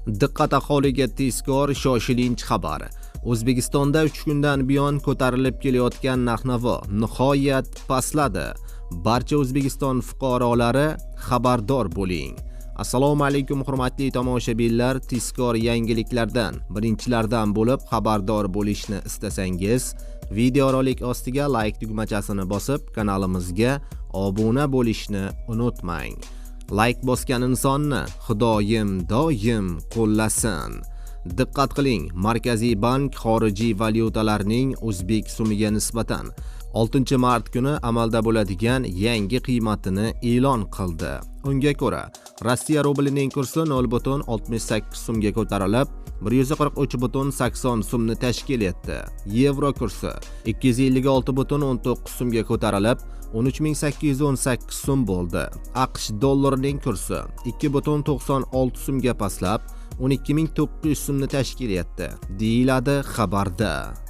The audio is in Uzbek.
Diqqat aholiga, tezkor shoshilinch xabar. O'zbekistonda 3 kundan buyon ko'tarilib kelayotgan narx-navo nihoyat pastladi. Barcha O'zbekiston fuqarolari, xabardor bo'ling. Assalomu alaykum, hurmatli tomoshabinlar. Tezkor yangiliklardan birinchilardan bo'lib xabardor bo'lishni istasangiz, videorolik ostiga like tugmachasini bosib, kanalimizga obuna bo'lishni unutmang. Like bosgan insonni Xudoyim doim qo'llasin. Diqqat qiling, Markaziy bank xorijiy valyutalarning o'zbek so'miga nisbatan 6 mart kuni amalda bo'ladigan yangi qiymatini e'lon qildi. Unga ko'ra, Rossiya rublining kursi 0,68 so'mga ko'tarilib, 143,80 so'mni tashkil etdi. Yevro kursi 256,19 so'mga ko'tarilib, 13 818 so'm bo'ldi. AQSh dollarining kursi 2,96 so'mga pastlab, 12 900 so'mni tashkil etdi, deyiladi xabarda.